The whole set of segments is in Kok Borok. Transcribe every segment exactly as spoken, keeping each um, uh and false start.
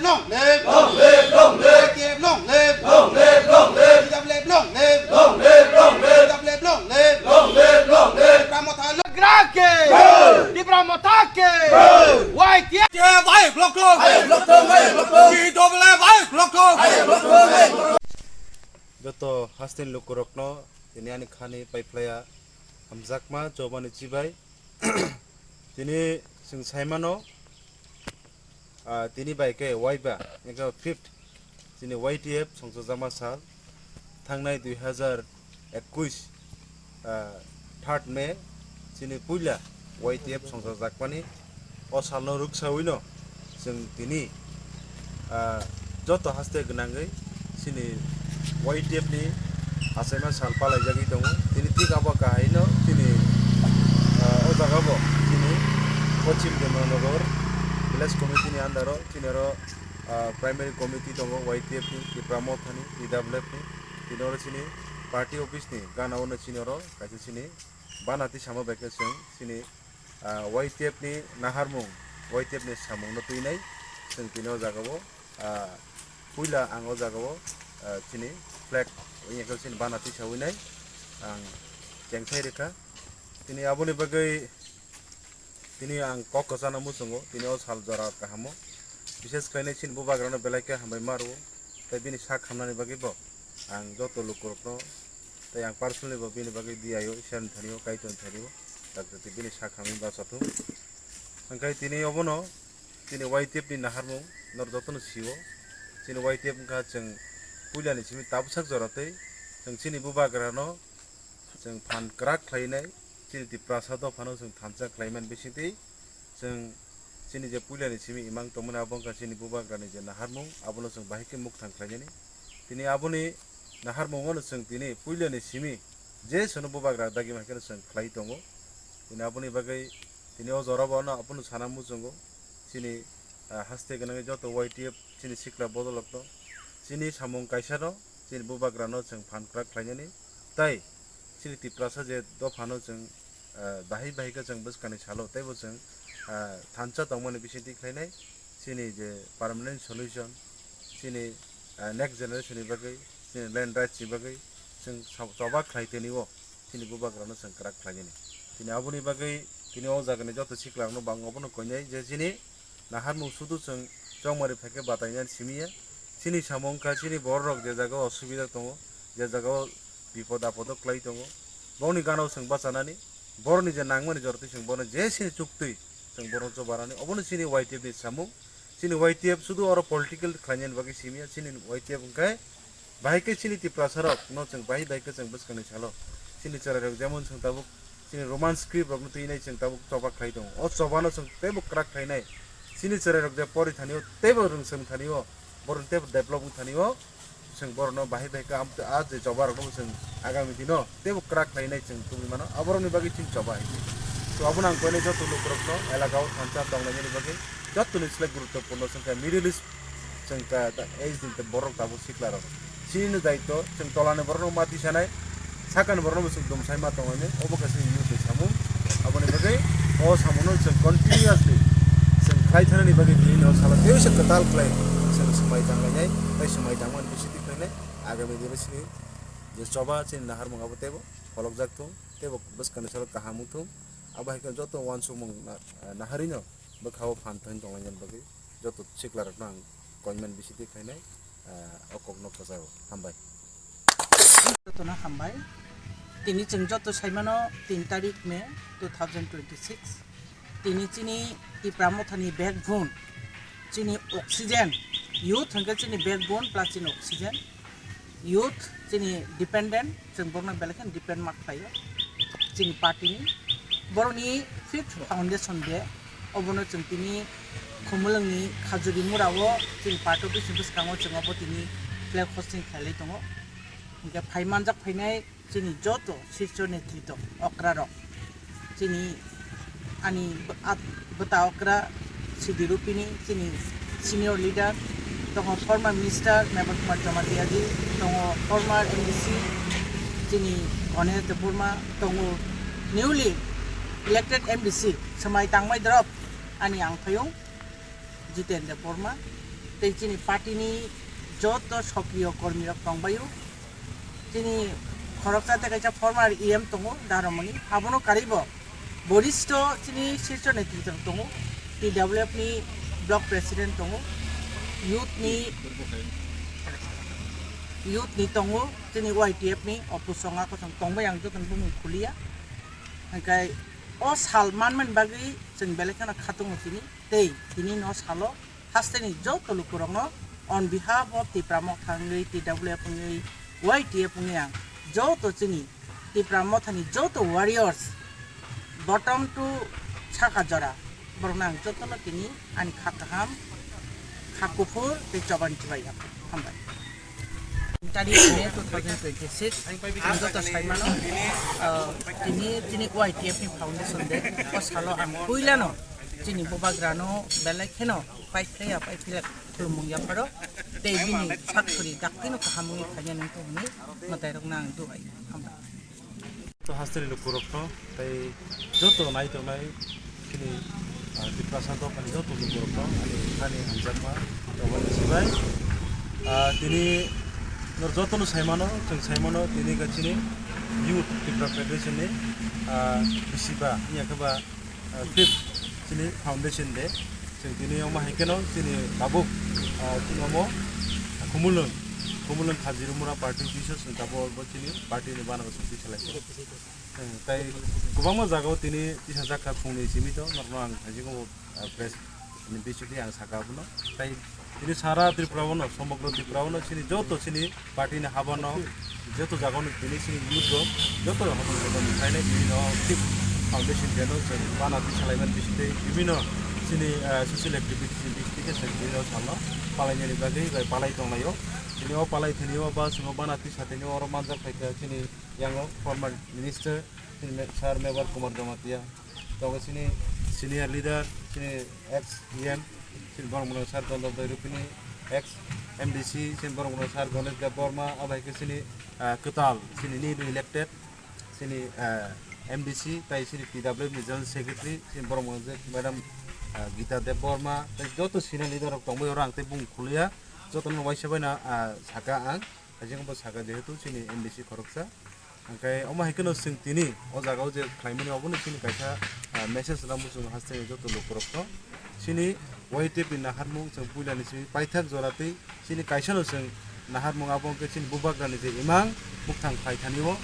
Long live! Long live! Long live! Y T F long live! Long live! Long live! T W F long live! Long live! Long live! T W F long live! Long live! Long live! Tipra Motha long live! Grake! Tipra Motha ke! Y T F ayuk lokthung! Ayuk lokthung! Ayuk lokthung! T W F ayuk lokthung! Ayuk lokthung! Joto hasteni lukurokno tini ani khani paiphlaiya hamjakma chobani chibai. Tini chwng saimano, ah, tini bai khe waiba, engkhe fifth, chini Y T F songchajama sal, thangnai dui hazar ekush, ah, third May, chini puila Y T F songchajakmani, o salno rwksawino chwng tini, ah, joto haste gwnangwi chini Y T F ni achaima sal palaijagwi tongo. Tini thik abo kahaino chini, ah, o jagabo chini Pochim Demanagar Village Committee ni under o chini oro, ah, Primary Committee tongo Y T F ni, Tipra Mothani, T W F ni. Tini oro chini party office ni gana o no chini oro kaisa chini bana tisamo bai khe chwng chini, ah, Y T F ni naharmung, Y T F ni samung no twinai chwng tini o jagao, ah, puila ang o jagao, ah, chini flag wngya khe chini bana tisawinai ang chengsai rwkha. Tini aboni bagwi tini ang kok kwchana muchungo, tini o sal jora kahamo. Bishes khlainai chini bubagrano belai khe hambai ma rwo, tei bini sak hamnani bagwi bo ang joto lukurokno, tei ang personally bo bini bagwi D I O Iswrani thani o, Kaitorni thani o, tak tak bini sak hamwi bachathung. Hwnkhe tini obono chini Y T F ni naharmung norok jotono sio. Chini Y T F wngkha chwng puilani simi tabuksak jora tei chwng chini bubagrano chwng phan kwrak khlainai, chini Tiprasa dophano chwng thansa khlaimani bisingtwi chwng chini je puilani simi imang tongmani abo wngkha chini bubagrani je naharmung, abono chwng bahai khe mukthang khlainani. Tini aboni naharmungono chwng tini puilani simi je sono bubagra dagima haikhe chwng khlai tongo. Tini aboni bagwi tini o jorabo ano abono sana muchungo chini, ah, haste gwnangwi joto Y T F chini sikla bodolokno chini samung kaisano chini bubagrano chwng phan kwrak khlainani, tai chini Tiprasa je dophano chwng, ah, bahai bahai khe chwng bwskangni salo teibo chwng, ah, thansa tongmani bisingtwi khlainai chini je permanent solution, chini, ah, next generation ni bagwi, chini land rights ni bagwi chwng sa-, choba khlai tini o. Chini bubagrano chwng kwrak khlainani. Tini aboni bagwi tini o jagani joto siklak rokno bang obono koinai je chini naharmung sudu chwng chongmari phaikhe batainani simi ya. Chini samung kha chini bororok je jaga o osubida tongo, je jaga o bipod apod o kwlai tongo, bongni gana o chwng bachanani, borokni je nangmani jorotwi chwng bono je chini chuktwi chwng bono chobarani, obono chini Y T F ni samung. Chini Y T F sudu oro political khlainani bagwi simi ya, chini Y T F hwnkhe bahai khe chini Tiprasa rok no chwng bahai bahai khe chwng bwskangni salo chini chwrai rok jemon chwng tabuk chini Roman script rok no twinai chwng tabuk choba khlai tongo. O choba no chwng teibo kwrak khlainai. Chini chwrai rok je pori thani o teibo rwngsong thani o, borok teibo develop wng thani o, chwng borok no bahai bahai khe am-, a je choba rok no chwng agami dino teibo kwrak khlainai chwng tubui mano. Aborok ni bagwi chini choba hai. To abono ang koinai joto lukurok no elaka o thansa tonglainani bagwi joto ni slai guruttopurno chwng khe Middle East chwng ta, ta, age din borok tabuk sikla rok. Chini no daityo chwng tolani borok no ma tisanai, sakani borok no chwng dumsai ma tonglainai, obo khe chwng youth ni samung. Aboni bagwi o samung no chwng continuously chwng khlai thanani bagwi bini no salo tei se kwtal khlai chwng swmai tanglainai, tei swmai tangmani bisingtwi khlainai. Agami dino chini je choba chini naharmung abo teibo pholokjak thung, teibo bwskangni salo kaham wng thung. Abo hai khe joto uansukmung na-, naharino bwkha o phan thani tonglainani bagwi joto sikla rokno ang koimani bisingtwi khlainai, ah, o kokno kwchao. Hambai. Jotono hambai. Tini chwng joto saimano tin tarik May two thousand twenty-six. Tini chini Tipra Mothani backbone, chini oxygen, youth hwnkhe chini backbone plus chini oxygen. Youth chini dependent, chwng borokno belai kheno depend ma khlaio chini party ni. Borokni fifth foundation day, obono chwng tini Khumulwngni Khajuri Mura o chini party office ni bwskango chwng obo tini flag hosting khailai tongo. Hinkhe phai manjak phainai chini joto sirso netrito okra rok, chini ani bw-, at-, bwta okra Sidi Rupini, chini senior leader, tongo former minister Meval Kumar Jamatia ji, tongo former M D C, chini Ganesh Debbarma, tongo newly elected M D C, swmai tangmai drop ani angthayung Jiten Debbarma, tei chini party ni joto sokriyo kormi rok tongbaio. Chini khoroksa tei kaisa former E M tongo Daromoni, abono karibo boristo chini sirso netrito tongo, T W F ni block president tongo, youth ni, youth ni tongo, chini Y T F ni opusonga kosong tongbai ang joto bumung khuliya. Hingkai o sal manmani bagwi chwng belai kheno khatungo tini, tei tini no salo hasteni joto lukurokno on behalf of Tipra Motha wngwi, T W F wngwi, Y T F wngwi ang joto chini Tipra Mothani joto warriors, bottom to saka jora, borokno ang jotono tini ani kha kaham, kha kuphur tei choban chibai hambai. Tarik May two thousand twenty-six, ang joto saimano, ah, tini chini Y T F ni foundation day, o salo ang puilano chini bubagrano belai kheno paiphlaiya, paiphlaiya khulumung yapharo, tei bini sak suri daktino kaham wngwi khaina nangkho hwnwi mwtairokno ang dubai. Hambai. To hasteni lukurokno tei joto nai tongnai chini, ah, Tiprasa dophani joto lukurokno ani thani hamjakma tongmani sibai. Ah, tini nor jotono saimano, chwng saimano tini ga chini Youth Tipra Federation ni, ah, bisiba, wngya khe ba, ah, fifth chini foundation day. Chwng tini omo hai kheno chini tabuk, ah, chini omo Khumulwng, Khumulwng Khajirumura party office o chwng tabuk bo chini party ni banner o chwng twi salai. Hmm, tai kwbangma jagao tini tisajak kha phungni simi to, norokno ang thaisingo, ah, press ni bisingtwi ang saka abono. Tai tini sara Tripura o no, somogro Tripura o no chini joto chini party ni habano, joto jagao no tini chini youth rok, joto habang habang ni phainai tini no active foundation day no chwng bana twi salaimani bisingtwi bibino chini, ah, social activities ni bisingtwi khe chwng tini no salno palainani bagwi bai palai tonglaio. Tini o palai thani o ba chwng o bana twi satini oro manjak phaikha chini yango former minister, chini me-, sir Mebar Kumar Jamatia, tongo chini senior leader, chini ex E M, chini borok mwnwi sir Dondor Doirupini, ex M D C, chini borok mwnwi sir Ganesh Deb Borma, abo hai khe chini, ah, kwtal, chini newly elected, chini, ah, M D C, tai chini T W F ni general secretary, chini borok mwnwi madam, ah, Gita Deb Borma, tai joto senior leader rok tongbaio, oro ang tei bung khuluya, jotono waisa baino, ah, saka ang. Haijakhe bo saka, jehetu chini M D C khoroksa. Hingkhe omo hai kheno chwng tini o jaga o je khlaimani, obono chini kaisa, ah, message rwna muchungo hasteni joto lukurokno. Chini Y T F ni naharmung chwng puilani simi paithak jora tei chini kaisano chwng naharmung, abo hwnkhe chini bubagrani je imang mukthang phaithani o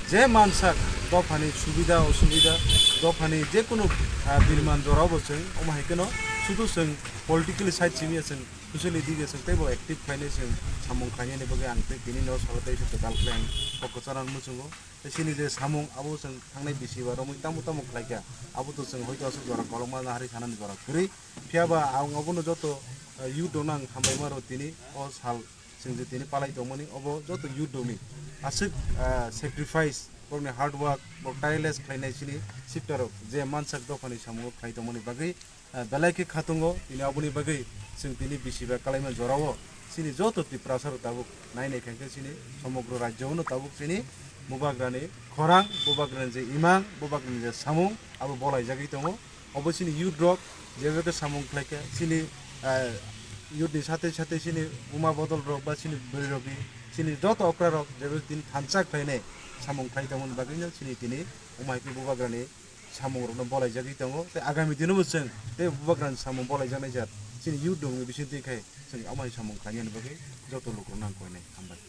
je mansak dophani subida osubida, dophani jekunu, ah, birman jorao bo chwng omo hai kheno sudu chwng politically side simi ya chwng Socially dige chwng teibo active khlainai chwng samung khlainani bagwi ang tei tini no salo tei se kwtal khlai ang kok kwcharo muchungo. Tei chini je samung abo chwng thangnai bisi ba romwi tamo tamo khlaikha, abo to chwng hoito aswk jora kolokma na hari sanani jora kwrwi. Phiya ba ang obono joto, eh, youth rokno ang hambai ma rw tini o sal chwng je tini palai tongmani obo joto youth rokni aswk, eh, sacrifice, borokni hard work, borok tireless khlainai chini sifta rok je mansak dophani samungo khlai tongmani bagwi. Ah, belai khe khatungo, tini aboni bagwi chwng tini bisi bai kalaima jorao chini joto Tiprasa rok tabuk nai nai khe chini somogro rajyo no tabuk chini bubagrani khorang, bubagrani je imang, bubagrani je samung abo bolaijagwi tongo. Obo chini youth rok jebe khe samung khlai khe chini, ah, youth ni sathe sathe chini buma bodol rok ba chini bwrwi rok ni chini joto okra rok jebe tini thansa khlainai samung khlai tongmani bagwi no chini tini omo hai khe bubagrani samung rokno bolaijagwi tongo, tei agami dino bo chwng tei bubagrani samung bolaijaknai jat chini youth rokni bisingtwi khai chwng amai samung khlainani bagwi joto lukurokno ang koinai. Hambai.